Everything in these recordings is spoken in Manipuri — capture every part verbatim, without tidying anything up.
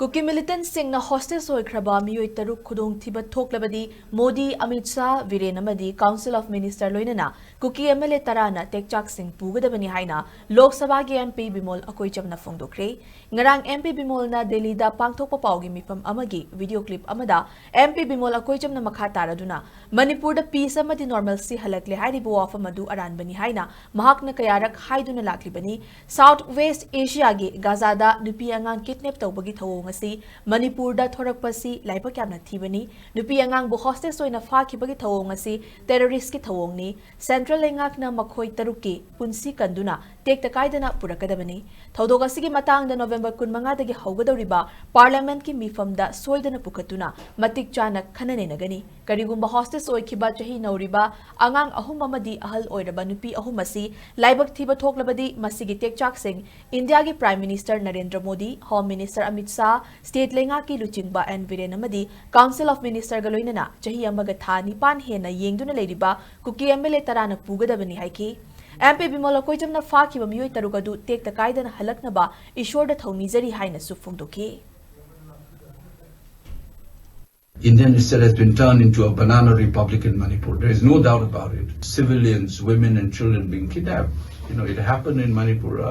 ꯀꯨꯀꯤ ꯃꯤꯂꯤꯇꯦꯟꯠꯁꯤꯡꯅ ꯍꯣꯁꯇꯦꯖ ꯑꯣꯏꯈ꯭ꯔꯕ ꯃꯤꯑꯣꯏ ꯇꯔꯨꯛ ꯈꯨꯗꯣꯡꯊꯤꯕ ꯊꯣꯛꯂꯕꯗꯤ ꯃꯣꯗꯤ, ꯑꯃꯤꯠ ꯁꯥꯍ, ꯕꯤꯔꯦꯟ ꯑꯃꯗꯤ ꯀꯥꯎꯟꯁꯤꯜ ꯑꯣꯐ ꯃꯤꯅꯤꯁꯇꯔ ꯂꯣꯏꯅꯅ ꯀꯨꯀꯤ ꯑꯦꯝ ꯑꯦꯜ ꯑꯦ ꯇꯔꯥꯅ ꯇꯦꯛꯆꯥꯛꯁꯤꯡ ꯄꯨꯒꯗꯕꯅꯤ ꯍꯥꯏꯅ ꯂꯣꯛ ꯁꯚꯥꯒꯤ ꯑꯦꯝ ꯄꯤ ꯕꯤꯃꯣꯜ ꯑꯀꯣꯏꯆꯝꯅ ꯐꯣꯡꯗꯣꯛꯈ꯭ꯔꯦ꯫ ꯉꯔꯥꯡ ꯑꯦꯝ ꯄꯤ ꯕꯤꯃꯣꯜꯅ ꯗꯦꯜꯂꯤꯗ ꯄꯥꯡꯊꯣꯛꯄ ꯄꯥꯎꯒꯤ ꯃꯤꯐꯝ ꯑꯃꯒꯤ ꯚꯤꯗꯤꯑꯣ ꯀ꯭ꯂꯤꯞ ꯑꯃꯗ ꯑꯦꯝ ꯄꯤ ꯕꯤꯃꯣꯜ ꯑꯀꯣꯏꯆꯝꯅ ꯃꯈꯥ ꯇꯥꯔꯗꯨꯅ ꯃꯅꯤꯄꯨꯔꯗ ꯄꯤꯁ ꯑꯃꯗꯤ ꯅꯣꯔꯃꯦꯜꯁꯤ ꯍꯜꯂꯛꯂꯦ ꯍꯥꯏꯔꯤꯕ ꯋꯥꯐꯝ ꯑꯗꯨ ꯑꯔꯥꯟꯕꯅꯤ ꯍꯥꯏꯅ ꯃꯍꯥꯛꯅ ꯀꯌꯥꯔꯛ ꯍꯥꯏꯗꯨꯅ ꯂꯥꯛꯂꯤꯕꯅꯤ꯫ ꯁꯥꯎꯊ ꯋꯦꯁ꯭ꯠ ꯑꯦꯁꯤꯌꯥꯒꯤ ꯒꯥꯖꯥꯗ ꯅꯨꯄꯤ ꯑꯉꯥꯡ ꯀꯤꯗꯅꯦꯞ ꯇꯧꯕꯒꯤ ꯊꯧꯑꯣꯡ ꯑꯁꯤ ꯃꯅꯤꯄꯨꯔꯗ ꯊꯣꯔꯛꯄꯁꯤ ꯂꯥꯏꯕꯛ ꯌꯥꯝꯅ ꯊꯤꯕꯅꯤ꯫ ꯅꯨꯄꯤ ꯑꯉꯥꯡꯕꯨ ꯍꯣꯁꯇꯦꯖ ꯑꯣꯏꯅ ꯐꯥꯈꯤꯕꯒꯤ ꯊꯧꯑꯣꯡ ꯑꯁꯤ ꯇꯦꯔꯣꯔꯤꯁ꯭ꯠꯀꯤ ꯊꯧꯑꯣꯡꯅꯤ꯫ ꯁꯦꯟꯇ꯭ꯔꯦꯜ ꯂꯩꯉꯥꯛꯅ ꯃꯈꯣꯏ ꯇꯔꯨꯛꯀꯤ ꯄꯨꯟꯁꯤ ꯀꯟꯗꯨꯅ ꯇꯦꯛꯇ ꯀꯥꯏꯗꯅ ꯄꯨꯔꯛꯀꯗꯕꯅꯤ꯫ ꯊꯧꯗꯣꯛ ꯑꯁꯤꯒꯤ ꯃꯇꯥꯡꯗ ꯅꯣꯕꯦꯝꯕꯔ ꯀꯨꯟꯃꯉꯥꯗꯒꯤ ꯍꯧꯒꯗꯧꯔꯤꯕ ꯄꯥꯔꯂꯤꯌꯥꯃꯦꯟꯠꯀꯤ ꯃꯤꯐꯝꯗ ꯁꯣꯏꯗꯅ ꯄꯨꯈꯠꯇꯨꯅ ꯃꯇꯤꯛ ꯆꯥꯅ ꯈꯟꯅ ꯅꯩꯅꯒꯅꯤ꯫ ꯀꯔꯤꯒꯨꯝꯕ ꯍꯣꯁꯇꯦꯖ ꯑꯣꯏꯈꯤꯕ ꯆꯍꯤ ꯅꯧꯔꯤꯕ ꯑꯉꯥꯡ ꯑꯍꯨꯝ ꯑꯃꯗꯤ ꯑꯍꯜ ꯑꯣꯏꯔꯕ ꯅꯨꯄꯤ ꯑꯍꯨꯝ ꯑꯁꯤ ꯂꯥꯏꯕꯛ ꯊꯤꯕ ꯊꯣꯛꯂꯕꯗꯤ ꯃꯁꯤꯒꯤ ꯇꯦꯛꯆꯥꯛꯁꯤꯡ ꯏꯟꯗꯤꯌꯥꯒꯤ prime minister Narendra Modi, home minister Amit Shah, state ꯂꯩꯉꯥꯛꯀꯤ ꯂꯨꯆꯤꯡꯕ ꯑꯦꯟ ꯕꯤꯔꯦꯟ ꯑꯃꯗꯤ ꯀꯥꯎꯟꯁꯤꯜ ꯑꯣꯐ ꯃꯤꯅꯤꯁꯇꯔꯒ ꯂꯣꯏꯅꯅ ꯆꯍꯤ ꯑꯃꯒ ꯊꯥ ꯅꯤꯄꯥꯟ ꯍꯦꯟꯅ ꯌꯦꯡꯗꯨꯅ ꯂꯩꯔꯤꯕ ꯀꯨꯀꯤ ꯑꯦꯝ ꯑꯦꯜ ꯑꯦ ꯇꯔꯥꯅ ꯄꯨꯒꯗꯕꯅꯤ ꯍꯥꯏꯈꯤ꯫ ꯑꯦꯝ ꯄꯤ ꯕꯤꯃꯣꯜ ꯑꯀꯣꯏꯆꯝꯅ ꯐꯥꯈꯤꯕ ꯃꯤꯑꯣꯏ ꯇꯔꯨꯛ ꯑꯗꯨ ꯇꯦꯛꯇ ꯀꯥꯏꯗꯅ ꯍꯜꯂꯛꯅꯕ ꯏꯁꯣꯔꯗ ꯊꯧꯅꯤꯖꯔꯤ ꯍꯥꯏꯅꯁꯨ ꯐꯣꯡꯗꯣꯛꯈꯤ꯫ Indian state has been turned into a banana republic in Manipur. There is no doubt about it. Civilians, women and children being kidnapped. You know, it happened in Manipur. A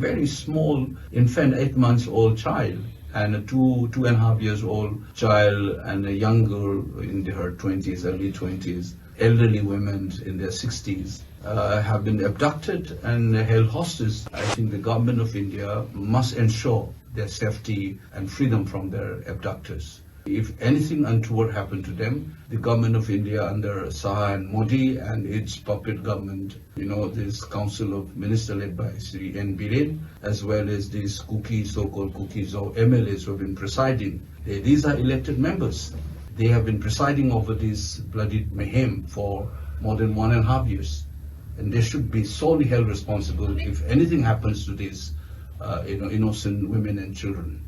very small infant, eight months old child, and a two, two and a half years old child, and a young girl in her twenties, early twenties, elderly women in their sixties, uh, have been abducted and held hostage. I think the government of India must ensure their safety and freedom from their abductors. If anything untoward happened to them, the government of India under Saha and Modi and its puppet government, you know, this council of ministers led by Shri N Biren, as well as these Kuki, so-called Kukis or M L As who have been presiding. They, these are elected members. They have been presiding over this bloody mayhem for more than one and a half years. And they should be solely held responsible if anything happens to these, uh, you know, innocent women and children.